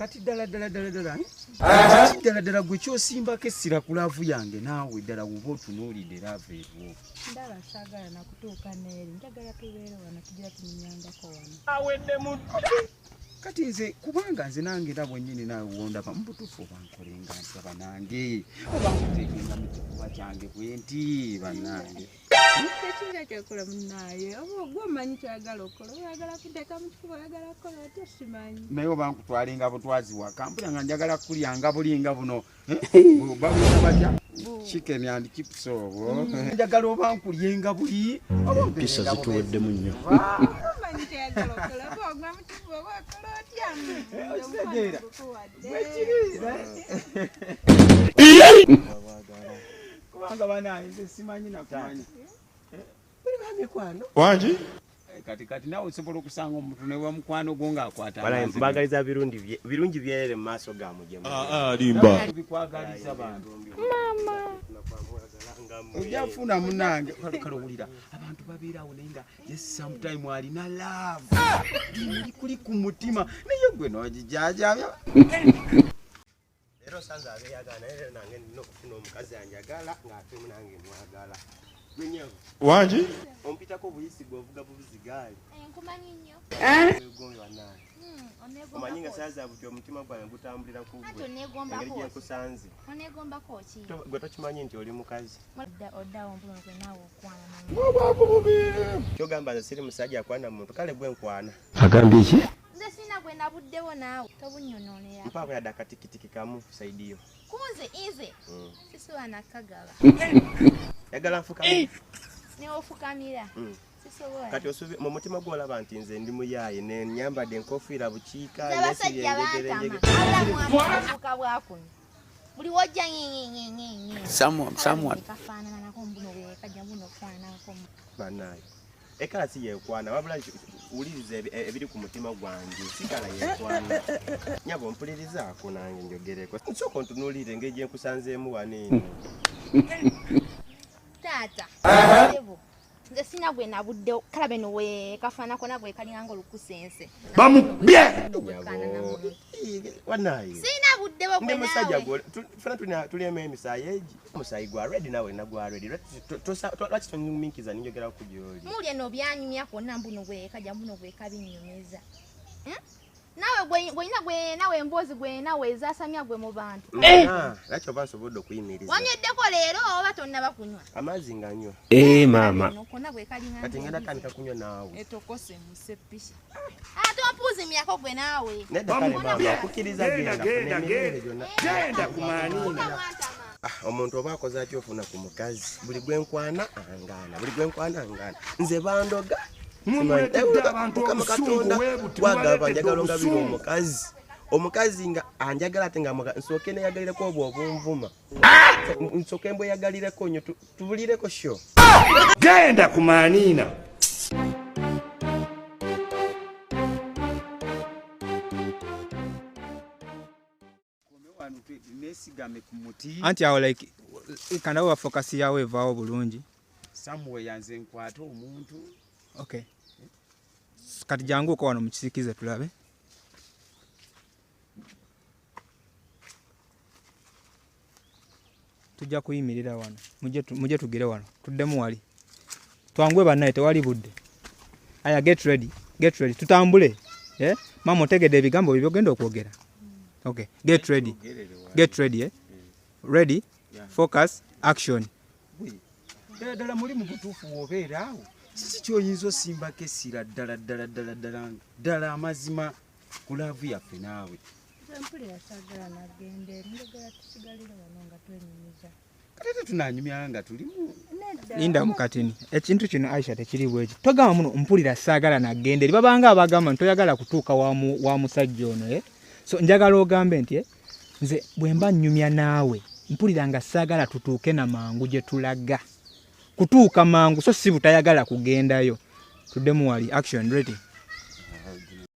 Kati ddala ddala ddala ddala, eh? Kiki ddala ddala gwe kyosimbako essira ku love yange naawe ddala woba otunuulidde love eriwo? Ndaba saagala nakutuuka n'eri, njagala tubeere wano tugira tunyumyangako wano. Aweddemu. Kati nze kubanga nze nange era bwennyini naawe wondaba mu butuufu oba nkolenga ntya banange, oba nkuteekenga mu kifuba kyange bwenti bannange. Tekirina kyokola munaaye, oba gwe omanyi kyoyagala okukola, oba oyagala kuteeka mu kifuba, oyagala kukola otya simanyi. Naye oba nkutwalenga butwazi waka, mpulira nga njagala kulyanga bulinga buno. Babuyita batya? Chicken and chips obwo. Njagala oba nkulyenga buli oba Empisa zituweddemu nnyo. Omanyi kyoyagala okukola, oba ogwa mu kifuba oba okola otya. Okitegeera bwekiri, kubanga banaye nze simanyi nakumanya. Buli bamikwano. Wangi? Kati nawe osobola okusanga omuntu ne mukwano gwo ng'akwata. Mbagaliza birungi birungi byerere mu maaso ga mujje. Limba. Bikwagaliza bantu. Mama. Ojja kufuna munnange. Kale owulira abantu babeerawo naye nga yes sometime alina love. Kuli ku mutima naye gwe n'ogijajabya. Leero osanze abeeyagala, naye leero nange nina okufuna omukazi anjagala ng'ate nange mwagala. Gwe nnyabo. Wangi? Ompitako obuyisi gwe ovuga buvuzi gaali. Nkumanyi nnyo. Weegombe bannange. Omanyi nga saaza buti omutima gwange gutambulira ku gwe. Engeri gye nkusanze. Oneegombako ki? Gwe tokimanyi nti oli mukazi. Oddawo mpuno gwe naawe okwana. Kyogamba nze siri musajja akwana muntu, kale gwe nkwana. Agambye ki? Nze sirina gwe nabuddewo naawe tobunyonoonera. Mpaako yadde akatikitiki kamu side yo. Kunze nze sisobola nakagaba. Yagala nfukamire. Newofukamira. Sisobola. Kati osubi mu mutima gwo olaba nti nze ndi muyaaye ne nyambadde enkofiira bukiika abasajja bantama. Abulamu bwakuno. Buli wojja nge. Someone. Kafaananako mbuno bwe kajja mbuno kufaananako. Bannaaye. Ekala si yeekwana, wabula wuliriza ebiri ku mutima gwange, sigala yeekwana. Nyabo mpulirizaako nange njogereko. Nsooka ontunuulire engeri gye nkusanzeemu wano eno. Taata, nze sina gwe nabuddewo, kala beno we kafaanako nagwe kalinganga olukusense. Bamukubye! Nyabo, wannaaye. Sina buddewo gwe Ndi musajja naawe. gwe, ffenna tulyemu emisaayi egi. Omusaayi gwa red naawe na gwa red. Lwaki tonyumiikiza ninjogera ku gy'oli? Muli eno byanyumya kwonna mbuno gwe kajja mbuno gwe kabinnyumiza. Naawe gwe gwe naawe emboozi gwe naawe ezasamya gwe mu bantu. Lwaki oba nsobodde okuyimiriza? Wanyweddeko leero oba tonnaba kunywa? Amazzi nga nywa. Maama. Konna gwe kalinga. Kati ngenda tandika kunywa naawe. Etokose museppisha. Ate ompuuzimyako gwe naawe. Nedda kale maama, okukkiriza genda funa emirembe gyonna. Genda ku maaniina. Omuntu oba akoze atya ofuna ku mukazi? Buli gwe nkwana angaana, buli gwe nkwana angaana. Nze bandoga. Mumuleetedde abantu obusungu weebuti, Wagamba mubaleetedde njagala ongabira obusungu. omukazi. Omukazi nga anjagala ate nga nsooke neeyagalireko obwo obunvuma. Nsooke mbweyagalireko nnyo, tubulireko sho. Genda ku maaniina. Nesigame ku muti. Anti awo like kana wa focus yawe evaawo bulungi. Somewhere nze nkwate omuntu. Okay. Kati janguko wano mu kisikize tulabe. Tujja kuyimirira wano. Mujje tugire wano. Tuddemu wali. Twanguwe bannaye tewali budde. Aya get ready. Get ready. Tutambule. Mama otegedde ebigambo bye by'ogenda okwogera. Okay, get ready. Get ready, eh? Ready? Focus, action. Ddala ddala muli mu butuufu w'obeera awo. Kiki ky'oyinza osimbako essira ddala ddala ddala ddala ddala amazima ku laavu yaffe naawe? Nze mpulira saagala nagenda eri, njagala tusigalire wano nga twenyumiza. Kati ate tunaanyumya nga tulimu. Nedda. Linda mu katini. Ekintu kino Aisha tekiri bweki. Togamba muno mpulira saagala nagenda eri. Babanga abagamba nti toyagala kutuuka wa musajja ono, eh? So njagala ogambe nti, nze bwe mba nnyumya naawe mpulira nga saagala tutuuke na mangu gye tulaga. Kutuuka mangu so si butayagala kugendayo. Tuddemu wali action ready.